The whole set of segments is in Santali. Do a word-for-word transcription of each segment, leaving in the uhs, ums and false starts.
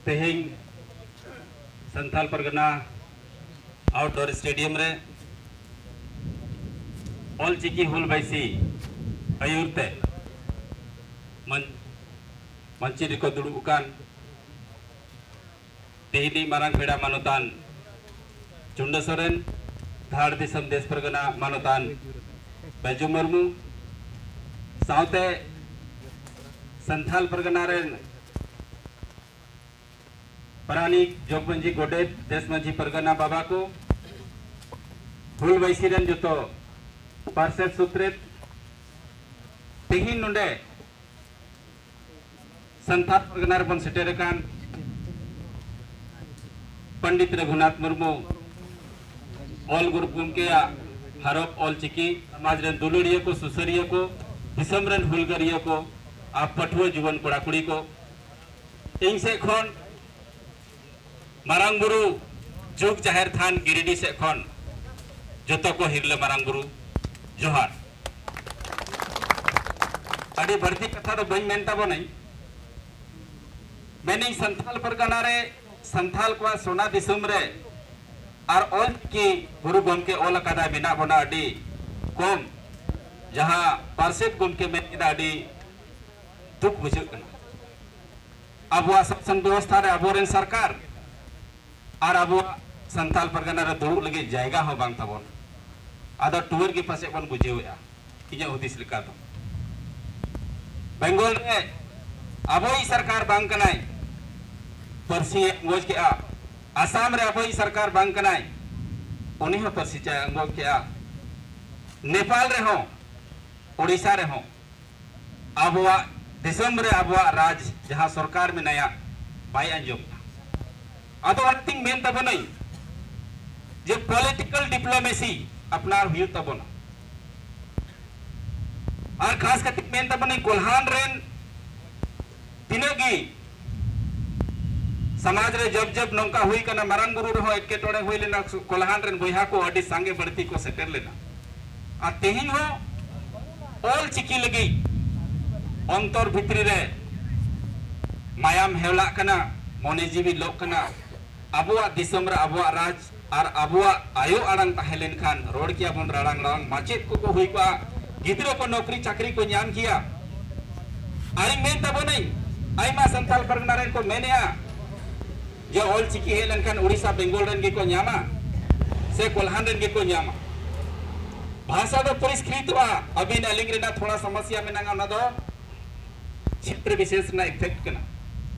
ᱛᱮᱦᱮᱧ ᱥᱟᱱᱛᱟᱞ ᱯᱟᱨᱜᱟᱱᱟ ᱟᱣᱩᱴᱰᱳᱨ ᱥᱴᱮᱰᱤᱭᱟᱢ ᱨᱮ ᱚᱞᱪᱤᱠᱤ ᱦᱩᱞ ᱵᱟᱭᱥᱤ ᱟᱹᱭᱩᱨ ᱛᱮ ᱢᱟᱹᱱ-, ᱢᱟᱹᱪᱤ ᱨᱮᱠᱚ ᱫᱩᱲᱩᱵ ᱟᱠᱟᱱ ᱛᱮᱦᱮᱧᱤᱡ ᱢᱟᱨᱟᱝ ᱯᱮᱲᱟ ᱢᱟᱱᱚᱛᱟᱱ ᱪᱩᱱᱰᱟᱹ ᱥᱚᱨᱮᱱ, ᱫᱷᱟᱲ ᱫᱤᱥᱚᱢ ᱫᱮᱥ ᱯᱟᱨᱜᱟᱱᱟ ᱢᱟᱱᱚᱛᱟᱱ ᱵᱟᱹᱡᱩ ᱢᱩᱨᱢᱩ, ᱥᱟᱶᱛᱮ ᱥᱟᱱᱛᱷᱟᱞ ᱯᱟᱨᱜᱟᱱᱟ ᱨᱮᱱ ᱯᱟᱨᱟᱱᱤᱠ, ᱡᱚᱜᱽ ᱢᱟᱹᱡᱷᱤ, ᱜᱚᱰᱮᱛ, ᱫᱮᱥ ᱢᱟᱹᱡᱷᱤ, ᱯᱟᱨᱜᱟᱱᱟ ᱵᱟᱵᱟ ᱠᱚ, ᱦᱩᱞ ᱵᱟᱭᱥᱤ ᱨᱮᱱ ᱡᱚᱛᱚ ᱯᱟᱨᱥᱮᱛ ᱥᱩᱛᱨᱮᱛ, ᱛᱮᱦᱮᱧ ᱱᱚᱰᱮ ᱥᱟᱱᱛᱟᱲ ᱯᱟᱨᱜᱟᱱᱟ ᱨᱮᱵᱚᱱ ᱥᱮᱴᱮᱨ ᱟᱠᱟᱱ ᱯᱚᱱᱰᱤᱛ ᱨᱚᱜᱷᱩᱱᱟᱛᱷ ᱢᱩᱨᱢᱩ, ᱚᱞ ᱜᱩᱨᱩ ᱜᱚᱢᱠᱮᱭᱟᱜ ᱦᱟᱨᱚᱯ ᱚᱞ ᱪᱤᱠᱤ, ᱥᱚᱢᱟᱡᱽ ᱨᱮᱱ ᱫᱩᱞᱟᱹᱲᱤᱭᱟᱹ ᱠᱚ, ᱥᱩᱥᱟᱹᱨᱤᱭᱟᱹ ᱠᱚ, ᱫᱤᱥᱚᱢ ᱨᱮᱱ ᱦᱩᱞᱜᱟᱹᱨᱤᱭᱟᱹ ᱠᱚ, ᱟᱨ ᱯᱟᱹᱴᱷᱩᱣᱟᱹ ᱡᱩᱣᱟᱹᱱ ᱠᱚᱲᱟ ᱠᱩᱲᱤ ᱠᱚ, ᱤᱧ ᱥᱮᱫ ᱠᱷᱚᱱ ᱢᱟᱨᱟᱝ ᱵᱩᱨᱩ ᱡᱩᱜᱽ ᱡᱟᱦᱮᱨ ᱛᱷᱟᱱ ᱜᱤᱨᱤᱰᱤ ᱥᱮᱫ ᱠᱷᱚᱱ ᱡᱚᱛᱚ ᱠᱚ ᱦᱤᱨᱞᱟᱹ ᱢᱟᱨᱟᱝ ᱵᱩᱨᱩ ᱡᱚᱦᱟᱨ᱾ ᱟᱹᱰᱤ ᱵᱟᱹᱲᱛᱤ ᱠᱟᱛᱷᱟ ᱫᱚ ᱵᱟᱹᱧ ᱢᱮᱱ ᱛᱟᱵᱚᱱᱟᱹᱧ, ᱢᱮᱱᱟᱹᱧ ᱥᱟᱱᱛᱟᱞ ᱯᱟᱨᱜᱟᱱᱟ ᱨᱮ, ᱥᱟᱱᱛᱟᱞ ᱠᱚᱣᱟᱜ ᱥᱚᱱᱟ ᱫᱤᱥᱚᱢ ᱨᱮ ᱟᱨ ᱚᱞ ᱪᱤᱠᱤ ᱜᱩᱨᱩ ᱜᱚᱢᱠᱮ ᱚᱞ ᱟᱠᱟᱫᱟᱭ, ᱢᱮᱱᱟᱜ ᱵᱚᱱᱟ ᱟᱹᱰᱤ ᱠᱚᱢ᱾ ᱡᱟᱦᱟᱸ ᱯᱟᱨᱥᱮᱛ ᱜᱚᱢᱠᱮ ᱢᱮᱱ ᱠᱮᱫᱟ, ᱟᱹᱰᱤ ᱫᱩᱠ ᱵᱩᱡᱷᱟᱹᱜ ᱠᱟᱱᱟ᱾ ᱟᱵᱚᱣᱟᱜ ᱥᱟᱥᱚᱱ ᱵᱮᱵᱚᱥᱛᱷᱟ ᱨᱮ ᱟᱵᱚᱨᱮᱱ ᱥᱚᱨᱠᱟᱨ ᱟᱨ ᱟᱵᱚᱣᱟᱜ ᱥᱟᱱᱛᱟᱞ ᱯᱟᱨᱜᱟᱱᱟ ᱨᱮ ᱫᱩᱲᱩᱵ ᱞᱟᱹᱜᱤᱫ ᱡᱟᱭᱜᱟ ᱦᱚᱸ ᱵᱟᱝ ᱛᱟᱵᱚᱱ᱾ ᱟᱫᱚ ᱴᱩᱣᱟᱹᱨ ᱜᱮ ᱯᱟᱥᱮᱡ ᱵᱚᱱ ᱵᱩᱡᱷᱟᱹᱣᱮᱫᱼᱟ, ᱤᱧᱟᱹᱜ ᱦᱩᱫᱤᱥ ᱞᱮᱠᱟ ᱫᱚ᱾ ᱵᱮᱝᱜᱚᱞ ᱨᱮ ᱟᱵᱚᱭᱤᱡ ᱥᱚᱨᱠᱟᱨ ᱵᱟᱝ ᱠᱟᱱᱟᱭ, ᱯᱟᱹᱨᱥᱤ ᱟᱸᱜᱚᱪ ᱠᱮᱜᱼᱟ᱾ ᱟᱥᱟᱢ ᱨᱮ ᱟᱵᱚᱭᱤᱡ ᱥᱚᱨᱠᱟᱨ ᱵᱟᱝ ᱠᱟᱱᱟᱭ, ᱩᱱᱤ ᱦᱚᱸ ᱯᱟᱹᱨᱥᱤ ᱪᱟᱭ ᱟᱸᱜᱚᱪ ᱠᱮᱜᱼᱟ᱾ ᱱᱮᱯᱟᱞ ᱨᱮᱦᱚᱸ, ᱳᱰᱤᱥᱟ ᱨᱮᱦᱚᱸ ᱟᱵᱚᱣᱟᱜ ᱫᱤᱥᱚᱢ ᱨᱮ ᱟᱵᱚᱣᱟᱜ ᱨᱟᱡᱽ ᱡᱟᱦᱟᱸ ᱥᱚᱨᱠᱟᱨ ᱢᱮᱱᱟᱭᱟ, ᱵᱟᱭ ᱟᱸᱡᱚᱢ ᱮᱫᱟ᱾ ᱟᱫᱚ ᱚᱱᱟᱛᱤᱧ ᱢᱮᱱ ᱛᱟᱵᱚᱱᱟᱹᱧ ᱡᱮ political diplomacy ᱟᱯᱱᱟᱨ ᱦᱩᱭᱩᱜ ᱛᱟᱵᱚᱱᱟ᱾ ᱟᱨ ᱠᱷᱟᱥ ᱠᱟᱛᱮ ᱢᱮᱱ ᱛᱟᱵᱚᱱᱟᱹᱧ ᱠᱚᱞᱦᱟᱱ ᱨᱮᱱ ᱛᱤᱱᱟᱹᱜ ᱜᱮ ᱥᱚᱢᱟᱡᱽ ᱨᱮ ᱡᱚᱵ ᱡᱚᱵ ᱱᱚᱝᱠᱟ ᱦᱩᱭ ᱠᱟᱱᱟ, ᱢᱟᱨᱟᱝ ᱵᱩᱨᱩ ᱨᱮᱦᱚᱸ ᱮᱴᱠᱮᱴᱚᱬᱮ ᱦᱩᱭ ᱞᱮᱱᱟ, ᱠᱚᱞᱦᱟᱱ ᱨᱮᱱ ᱵᱚᱭᱦᱟ ᱠᱚ ᱟᱹᱰᱤ ᱥᱟᱸᱜᱮ ᱵᱟᱹᱲᱛᱤ ᱠᱚ ᱥᱮᱴᱮᱨ ᱞᱮᱱᱟ᱾ ᱟᱨ ᱛᱮᱦᱮᱧ ᱦᱚᱸ ᱚᱞ ᱪᱤᱠᱤ ᱞᱟᱹᱜᱤᱫ ᱚᱱᱛᱚᱨ ᱵᱷᱤᱛᱨᱤ ᱨᱮ ᱢᱟᱭᱟᱢ ᱦᱮᱣᱞᱟᱜ ᱠᱟᱱᱟ, ᱢᱚᱱᱮ ᱡᱤᱣᱤ ᱞᱚᱜ ᱠᱟᱱᱟ᱾ ᱟᱵᱚᱣᱟᱜ ᱫᱤᱥᱚᱢ ᱨᱮ ᱟᱵᱚᱣᱟᱜ ᱨᱟᱡᱽ ᱟᱨ ᱟᱵᱚᱣᱟᱜ ᱟᱭᱳ ᱟᱲᱟᱝ ᱛᱟᱦᱮᱸ ᱞᱮᱱᱠᱷᱟᱱ ᱨᱚᱲ ᱠᱮᱭᱟᱵᱚᱱ ᱨᱟᱲᱟᱝ ᱨᱟᱲᱟᱝ, ᱢᱟᱪᱮᱫ ᱠᱚᱠᱚ ᱦᱩᱭ ᱠᱚᱜᱼᱟ, ᱜᱤᱫᱽᱨᱟᱹ ᱠᱚ ᱱᱚᱠᱨᱤ ᱪᱟᱹᱠᱨᱤ ᱠᱚ ᱧᱟᱢ ᱠᱮᱭᱟ᱾ ᱟᱨᱤᱧ ᱢᱮᱱ ᱛᱟᱵᱚᱱᱟᱹᱧ, ᱟᱭᱢᱟ ᱥᱟᱱᱛᱟᱲ ᱯᱟᱨᱜᱟᱱᱟ ᱨᱮᱱ ᱠᱚ ᱢᱮᱱᱮᱜᱼᱟ ᱡᱮ ᱚᱞ ᱪᱤᱠᱤ ᱦᱮᱡ ᱞᱮᱱᱠᱷᱟᱱ ᱩᱲᱤᱥᱥᱟ ᱵᱮᱝᱜᱚᱞ ᱨᱮᱱ ᱜᱮᱠᱚ ᱧᱟᱢᱟ ᱥᱮ ᱠᱚᱞᱦᱟᱱ ᱨᱮᱱ ᱜᱮᱠᱚ ᱧᱟᱢᱟ᱾ ᱵᱷᱟᱥᱟ ᱫᱚ ᱯᱚᱨᱤᱥᱠᱨᱤᱛᱚᱜᱼᱟ, ᱟᱹᱵᱤᱱ ᱟᱹᱞᱤᱧ ᱨᱮᱱᱟᱜ ᱛᱷᱚᱲᱟ ᱥᱚᱢᱚᱥᱭᱟ ᱢᱮᱱᱟᱜᱼᱟ, ᱚᱱᱟ ᱫᱚ ᱪᱷᱮᱛᱨᱚ ᱵᱤᱥᱮᱥ ᱨᱮᱱᱟᱜ ᱤᱯᱷᱮᱠᱴ ᱠᱟᱱᱟ᱾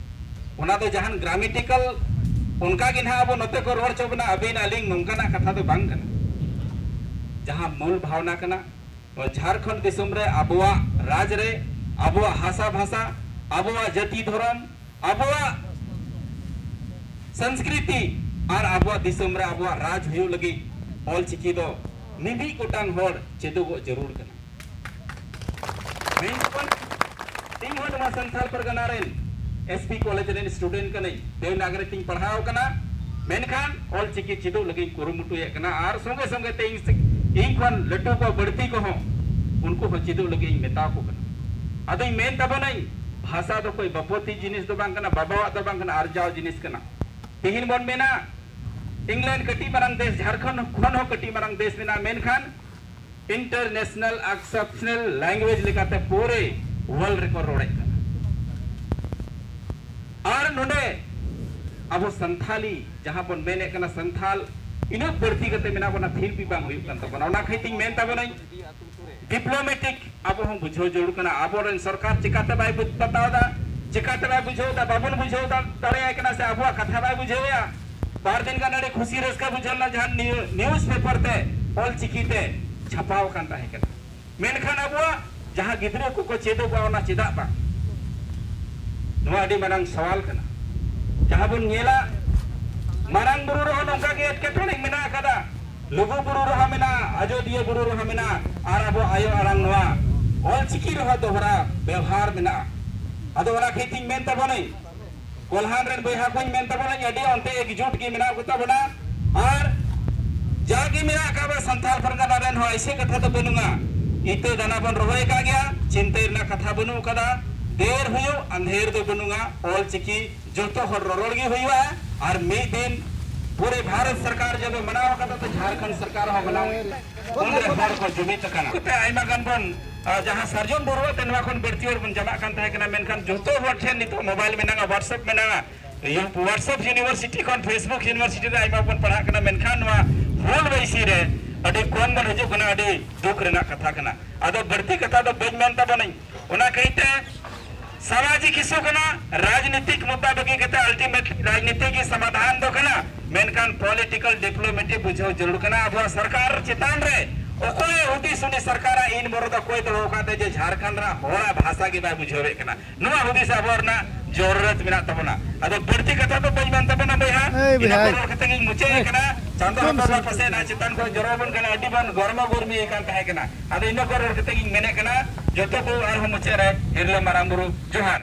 ᱚᱱᱟ ᱫᱚ ᱡᱟᱦᱟᱱ ᱜᱨᱟᱢᱮᱴᱤᱠᱟᱞ ᱚᱱᱠᱟ ᱜᱮ ᱱᱟᱦᱟᱜ ᱟᱵᱚ ᱱᱚᱛᱮ ᱠᱚ ᱨᱚᱲ ᱪᱚ ᱵᱚᱱᱟ, ᱟᱹᱵᱤᱱ ᱟᱹᱞᱤᱧ ᱱᱚᱝᱠᱟᱱᱟᱜ ᱠᱟᱛᱷᱟ ᱫᱚ ᱵᱟᱝ ᱠᱟᱱᱟ᱾ ᱡᱟᱦᱟᱸ ᱢᱩᱞ ᱵᱷᱟᱣᱱᱟ ᱠᱟᱱᱟ, ᱱᱚᱣᱟ ᱡᱷᱟᱲᱠᱷᱚᱸᱰ ᱫᱤᱥᱚᱢ ᱨᱮ ᱟᱵᱚᱣᱟᱜ ᱨᱟᱡᱽ ᱨᱮ ᱟᱵᱚᱣᱟᱜ ᱦᱟᱥᱟ ᱵᱷᱟᱥᱟ, ᱟᱵᱚᱣᱟᱜ ᱡᱟᱹᱛᱤ ᱫᱷᱚᱨᱚᱢ, ᱟᱵᱚᱣᱟᱜ ᱥᱚᱝᱥᱠᱨᱤᱛᱤ ᱟᱨ ᱟᱵᱚᱣᱟᱜ ᱫᱤᱥᱚᱢ ᱨᱮ ᱟᱵᱚᱣᱟᱜ ᱨᱟᱡᱽ ᱦᱩᱭᱩᱜ ᱞᱟᱹᱜᱤᱫ ᱚᱞ ᱪᱤᱠᱤ ᱫᱚ ᱢᱤᱢᱤᱫ ᱜᱚᱴᱟᱝ ᱦᱚᱲ ᱪᱮᱫᱚᱜᱚᱜ ᱡᱟᱹᱨᱩᱲ ᱠᱟᱱᱟ᱾ ᱢᱮᱱ ᱡᱚᱠᱷᱚᱱ ᱤᱧ ᱦᱚᱸ ᱱᱚᱣᱟ ᱥᱟᱱᱛᱟᱲ ᱯᱟᱨᱜᱟᱱᱟ ᱨᱮᱱ ᱮᱥ ᱯᱤ ᱠᱚᱞᱮᱡᱽ ᱨᱮᱱ ᱥᱴᱩᱰᱮᱱᱴ ᱠᱟᱹᱱᱟᱹᱧ, ᱫᱮᱵᱽᱱᱟᱜᱚᱨᱤ ᱛᱤᱧ ᱯᱟᱲᱦᱟᱣ ᱠᱟᱱᱟ, ᱢᱮᱱᱠᱷᱟᱱ ᱚᱞ ᱪᱤᱠᱤ ᱪᱮᱫᱚᱜ ᱞᱟᱹᱜᱤᱫ ᱤᱧ ᱠᱩᱨᱩᱢᱩᱴᱩᱭᱮᱫ ᱠᱟᱱᱟ ᱟᱨ ᱥᱚᱸᱜᱮ ᱥᱚᱸᱜᱮ ᱛᱮ ᱤᱧ ᱥᱮ-, ᱤᱧ ᱠᱷᱚᱱ ᱞᱟᱹᱴᱩ ᱠᱚ ᱵᱟᱹᱲᱛᱤ ᱠᱚᱦᱚᱸ ᱩᱱᱠᱩ ᱦᱚᱸ ᱪᱮᱫᱚᱜ ᱞᱟᱹᱜᱤᱫ ᱤᱧ ᱢᱮᱛᱟ ᱠᱚ ᱠᱟᱱᱟ᱾ ᱟᱫᱚᱧ ᱢᱮᱱ ᱛᱟᱵᱚᱱᱟᱹᱧ, ᱵᱷᱟᱥᱟ ᱫᱚ ᱠᱚᱭ ᱵᱟᱯᱚᱛᱤ ᱡᱤᱱᱤᱥ ᱫᱚ ᱵᱟᱝ ᱠᱟᱱᱟ, ᱵᱟᱵᱟᱣᱟᱜ ᱫᱚ ᱵᱟᱝ ᱠᱟᱱᱟ, ᱟᱨᱡᱟᱣ ᱡᱤᱱᱤᱥ ᱠᱟᱱᱟ᱾ ᱛᱮᱦᱮᱧ ᱵᱚᱱ ᱢᱮᱱᱟ ᱤᱝᱞᱮᱱᱰ ᱠᱟᱹᱴᱤᱡ ᱢᱟᱨᱟᱝ ᱫᱮᱥ, ᱡᱷᱟᱲᱠᱷᱚᱸᱰ ᱠᱷᱚᱱ ᱦᱚᱸ ᱠᱟᱹᱴᱤᱡ ᱢᱟᱨᱟᱝ ᱫᱮᱥ ᱢᱮᱱᱟᱜᱼᱟ, ᱢᱮᱱᱠᱷᱟᱱ international exceptional language ᱞᱮᱠᱟᱛᱮ ᱯᱩᱨᱟᱹ ᱣᱟᱨᱞᱰ ᱨᱮᱠᱚ ᱨᱚᱲᱮᱫ ᱠᱟᱱᱟ᱾ ᱟᱨ ᱱᱚᱰᱮ ᱟᱵᱚ ᱥᱟᱱᱛᱷᱟᱞᱤ ᱡᱟᱦᱟᱸ ᱵᱚᱱ ᱢᱮᱱᱮᱫ ᱠᱟᱱᱟ, ᱥᱟᱱᱛᱷᱟᱞ ᱤᱱᱟᱹᱜ ᱵᱟᱹᱲᱛᱤ ᱠᱟᱛᱮ ᱢᱮᱱᱟᱜ ᱵᱚᱱᱟ, ᱯᱷᱤᱨ ᱵᱷᱤ ᱵᱟᱝ ᱦᱩᱭᱩᱜ ᱠᱟᱱ ᱛᱟᱵᱚᱱᱟ᱾ ᱚᱱᱟ ᱠᱷᱟᱹᱛᱤᱨ ᱤᱧ ᱢᱮᱱ ᱛᱟᱵᱚᱱᱟᱹᱧ, ᱰᱤᱯᱞᱳᱢᱮᱴᱤᱠ ᱟᱵᱚ ᱦᱚᱸ ᱵᱩᱡᱷᱟᱹᱣ ᱡᱟᱹᱨᱩᱲ ᱠᱟᱱᱟ᱾ ᱟᱵᱚᱨᱮᱱ ᱥᱚᱨᱠᱟᱨ ᱪᱤᱠᱟᱛᱮ ᱵᱟᱭ ᱵᱩᱡ-, ᱵᱟᱛᱟᱣ ᱮᱫᱟ, ᱪᱤᱠᱟᱛᱮ ᱵᱟᱭ ᱵᱩᱡᱷᱟᱹᱣ ᱮᱫᱟ, ᱵᱟᱵᱚᱱ ᱵᱩᱡᱷᱟᱹᱣ ᱫᱟ-, ᱫᱟᱲᱮᱭᱟᱭ ᱠᱟᱱᱟ ᱥᱮ ᱟᱵᱚᱣᱟᱜ ᱠᱟᱛᱷᱟ ᱵᱟᱭ ᱵᱩᱡᱷᱟᱹᱣᱮᱫᱼᱟ᱾ ᱵᱟᱨ ᱫᱤᱱ ᱜᱟᱱ ᱟᱹᱰᱤ ᱠᱷᱩᱥᱤ ᱨᱟᱹᱥᱠᱟᱹ ᱵᱩᱡᱷᱟᱹᱣ ᱞᱮᱱᱟ, ᱡᱟᱦᱟᱸ ᱱᱤᱭᱩ-, ᱱᱤᱭᱩᱡᱽ ᱯᱮᱯᱟᱨ ᱛᱮ ᱚᱞ ᱪᱤᱠᱤ ᱛᱮ ᱪᱷᱟᱯᱟᱣ ᱟᱠᱟᱱ ᱛᱟᱦᱮᱸ ᱠᱟᱱᱟ᱾ ᱢᱮᱱᱠᱷᱟᱱ ᱟᱵᱚᱣᱟᱜ ᱡᱟᱦᱟᱸ ᱜᱤᱫᱽᱨᱟᱹ ᱠᱚᱠᱚ ᱪᱮᱫᱚᱜᱼᱟ, ᱚᱱᱟ ᱪᱮᱫᱟᱜ ᱵᱟᱝ? ᱱᱚᱣᱟ ᱟᱹᱰᱤ ᱢᱟᱨᱟᱝ ᱥᱟᱣᱟᱞ ᱠᱟᱱᱟ᱾ ᱡᱟᱦᱟᱸ ᱵᱚᱱ ᱧᱮᱞᱟ, ᱢᱟᱨᱟᱝ ᱵᱩᱨᱩ ᱨᱮᱦᱚᱸ ᱱᱚᱝᱠᱟ ᱜᱮ ᱮᱴᱠᱮᱴᱚᱬᱮ ᱢᱮᱱᱟᱜ ᱟᱠᱟᱫᱟ, ᱞᱩᱜᱩ ᱵᱩᱨᱩ ᱨᱮᱦᱚᱸ ᱢᱮᱱᱟᱜᱼᱟ, ᱟᱡᱚᱫᱤᱭᱟᱹ ᱵᱩᱨᱩ ᱨᱮᱦᱚᱸ ᱢᱮᱱᱟᱜᱼᱟ, ᱟᱨ ᱟᱵᱚ ᱟᱭᱳ ᱟᱲᱟᱝ ᱱᱚᱣᱟ ᱚᱞ ᱪᱤᱠᱤ ᱨᱮᱦᱚᱸ ᱫᱚᱦᱲᱟ ᱵᱮᱣᱦᱟᱨ ᱢᱮᱱᱟᱜᱼᱟ᱾ ᱟᱫᱚ ᱚᱱᱟ ᱠᱷᱟᱹᱛᱤᱨ ᱤᱧ ᱢᱮᱱ ᱛᱟᱵᱚᱱᱟᱹᱧ, ᱠᱚᱞᱦᱟᱱ ᱨᱮᱱ ᱵᱚᱭᱦᱟ ᱠᱚᱧ ᱢᱮᱱ ᱛᱟᱵᱚᱱᱟᱹᱧ, ᱟᱹᱰᱤ ᱚᱱᱛᱮ ᱮᱠᱡᱩᱴ ᱜᱮ ᱢᱮᱱᱟᱜ ᱠᱚ ᱛᱟᱵᱚᱱᱟ᱾ ᱟᱨ ᱡᱟᱜᱮ ᱢᱮᱱᱟᱜ ᱟᱠᱟᱫ ᱵᱚᱱᱟ ᱥᱟᱱᱛᱟᱲ ᱯᱟᱨᱜᱟᱱᱟ ᱨᱮᱱ ᱦᱚᱸ ᱮᱭᱥᱮ ᱠᱟᱛᱷᱟ ᱫᱚ ᱵᱟᱹᱱᱩᱜᱼᱟ᱾ ᱤᱛᱟᱹ ᱫᱟᱱᱟ ᱵᱚᱱ ᱨᱚᱦᱚᱭ ᱟᱠᱟᱫ ᱜᱮᱭᱟ, ᱪᱤᱱᱛᱟᱹ ᱨᱮᱱᱟᱜ ᱠᱟᱛᱷᱟ ᱵᱟᱹᱱᱩᱜ ᱟᱠᱟᱫᱟ᱾ ᱰᱷᱮᱨ ᱦᱩᱭᱩᱜ ᱟᱸᱫᱷᱮᱨ ᱫᱚ ᱵᱟᱹᱱᱩᱜᱼᱟ᱾ ᱚᱞ ᱪᱤᱠᱤ ᱡᱚᱛᱚ ᱦᱚᱲ ᱨᱚᱨᱚᱲ ᱜᱮ ᱦᱩᱭᱩᱜᱼᱟ᱾ ᱟᱨ ᱢᱤᱫ ᱫᱤᱱ ᱯᱩᱨᱟᱹ ᱵᱷᱟᱨᱚᱛ ᱥᱚᱨᱠᱟᱨ ᱡᱚᱫᱤ ᱢᱟᱱᱟᱣ ᱠᱟᱫᱟ, ᱛᱚ ᱡᱷᱟᱲᱠᱷᱚᱸᱰ ᱥᱚᱨᱠᱟᱨ ᱦᱚᱸ ᱢᱟᱱᱟᱣ᱾ ᱩᱱᱨᱮ ᱦᱚᱲ ᱠᱚ ᱡᱩᱢᱤᱫ ᱟᱠᱟᱱᱟ᱾ ᱠᱚᱛᱮ ᱟᱭᱢᱟ ᱜᱟᱱ ᱵᱚᱱ, ᱟᱨ ᱡᱟᱦᱟᱸ ᱥᱟᱨᱡᱚᱢ ᱵᱚᱨᱚᱣᱟᱜ ᱛᱮ ᱱᱚᱣᱟ ᱠᱷᱚᱱ ᱵᱟᱹᱲᱛᱤ ᱦᱚᱲ ᱵᱚᱱ ᱪᱟᱞᱟᱜ ᱠᱟᱱ ᱛᱟᱦᱮᱸ ᱠᱟᱱᱟ, ᱢᱮᱱᱠᱷᱟᱱ ᱡᱚᱛᱚ ᱦᱚᱲ ᱴᱷᱮᱱ ᱱᱤᱛᱚᱜ ᱢᱳᱵᱟᱭᱤᱞ ᱢᱮᱱᱟᱜᱼᱟ, WhatsApp ᱢᱮᱱᱟᱜᱼᱟ, WhatsApp University ᱠᱷᱚᱱ, Facebook University ᱨᱮ ᱟᱭᱢᱟ ᱵᱚᱱ ᱯᱟᱲᱦᱟᱜ ᱠᱟᱱᱟ, ᱢᱮᱱᱠᱷᱟᱱ ᱱᱚᱣᱟ ᱦᱩᱞ ᱵᱟᱭᱥᱤ ᱨᱮ ᱟᱹᱰᱤ ᱠᱚᱢ ᱵᱚᱱ ᱦᱤᱡᱩᱜ ᱠᱟᱱᱟ᱾ ᱟᱹᱰᱤ ᱫᱩᱠ ᱨᱮᱱᱟᱜ ᱠᱟᱛᱷᱟ ᱠᱟᱱᱟ᱾ ᱟᱫᱚ ᱵᱟᱹᱲᱛᱤ ᱠᱟᱛᱷᱟ ᱫᱚ ᱵᱟᱹᱧ ᱢᱮᱱ ᱛᱟᱵᱚᱱᱟᱹᱧ᱾ ᱚᱱᱟ ᱠᱟᱹᱦᱤᱛᱮ ᱥᱟᱢᱟᱡᱤᱠ ᱤᱥᱩ ᱠᱟᱱᱟ, ᱨᱟᱡᱽᱱᱤᱛᱤᱠ ᱢᱩᱫᱽᱫᱟ ᱵᱟᱹᱜᱤ ᱠᱟᱛᱮ ultimately ᱨᱟᱡᱽᱱᱤᱛᱤ ᱜᱮ ᱥᱚᱢᱟᱫᱷᱟᱱ ᱫᱚ ᱠᱟᱱᱟ᱾ ᱢᱮᱱᱠᱷᱟᱱ political diplomacy ᱵᱩᱡᱷᱟᱹᱣ ᱡᱟᱹᱨᱩᱲ ᱠᱟᱱᱟ᱾ ᱟᱵᱚᱣᱟᱜ ᱥᱚᱨᱠᱟᱨ ᱪᱮᱛᱟᱱ ᱨᱮ ᱚᱠᱚᱭ ᱦᱩᱫᱤᱥ, ᱩᱱᱤ ᱥᱚᱨᱠᱟᱨᱟᱜ ᱤᱱ ᱵᱚᱨᱚ ᱫᱚ ᱚᱠᱚᱭ ᱫᱚᱦᱚ ᱟᱠᱟᱫ ᱛᱮ ᱡᱮ ᱡᱷᱟᱲᱠᱷᱚᱸᱰ ᱨᱮᱱᱟᱜ ᱦᱚᱲᱟᱜ ᱵᱷᱟᱥᱟ ᱜᱮ ᱵᱟᱭ ᱵᱩᱡᱷᱟᱹᱣᱮᱫ ᱠᱟᱱᱟ? ᱱᱚᱣᱟ ᱦᱩᱫᱤᱥ ᱟᱵᱚ ᱨᱮᱱᱟᱜ ᱡᱚᱨᱩᱨᱟᱛ ᱢᱮᱱᱟᱜ ᱛᱟᱵᱚᱱᱟ᱾ ᱟᱫᱚ ᱵᱟᱹᱲᱛᱤ ᱠᱟᱛᱷᱟ ᱫᱚ ᱵᱟᱹᱧ ᱢᱮᱱ ᱛᱟᱵᱚᱱᱟ ᱵᱚᱭᱦᱟ᱾ ᱤᱱᱟᱹ ᱠᱚ ᱨᱚᱲ ᱠᱟᱛᱮ ᱜᱤᱧ ᱢᱩᱪᱟᱹᱫ ᱮᱫ ᱠᱟᱱᱟ᱾ ᱪᱟᱸᱫᱚ ᱵᱟᱵᱟ ᱯᱟᱥᱮ ᱱᱟ ᱪᱮᱛᱟᱱ ᱠᱷᱚᱱ ᱡᱚᱨᱚ ᱟᱵᱚᱱ ᱠᱟᱱᱟ, ᱟᱹᱰᱤ ᱵᱚᱱ ᱜᱚᱨᱢᱟ ᱜᱚᱨᱢᱤ ᱟᱠᱟᱱ ᱛᱟᱦᱮᱸ ᱠᱟᱱᱟ᱾ ᱟᱫᱚ ᱤᱱᱟᱹ ᱠᱚ ᱨᱚᱲ ᱠᱟᱛᱮ ᱜᱤᱧ ᱢᱮᱱᱮᱫ ᱠᱟᱱᱟ, ᱡᱚᱛᱚ ᱠᱚ ᱟᱨᱦᱚᱸ ᱢᱩᱪᱟᱹᱫ ᱨᱮ ᱦᱤᱨᱞᱟᱹ ᱢᱟᱨᱟᱝ ᱵᱩᱨᱩ ᱡᱚᱦᱟᱨ᱾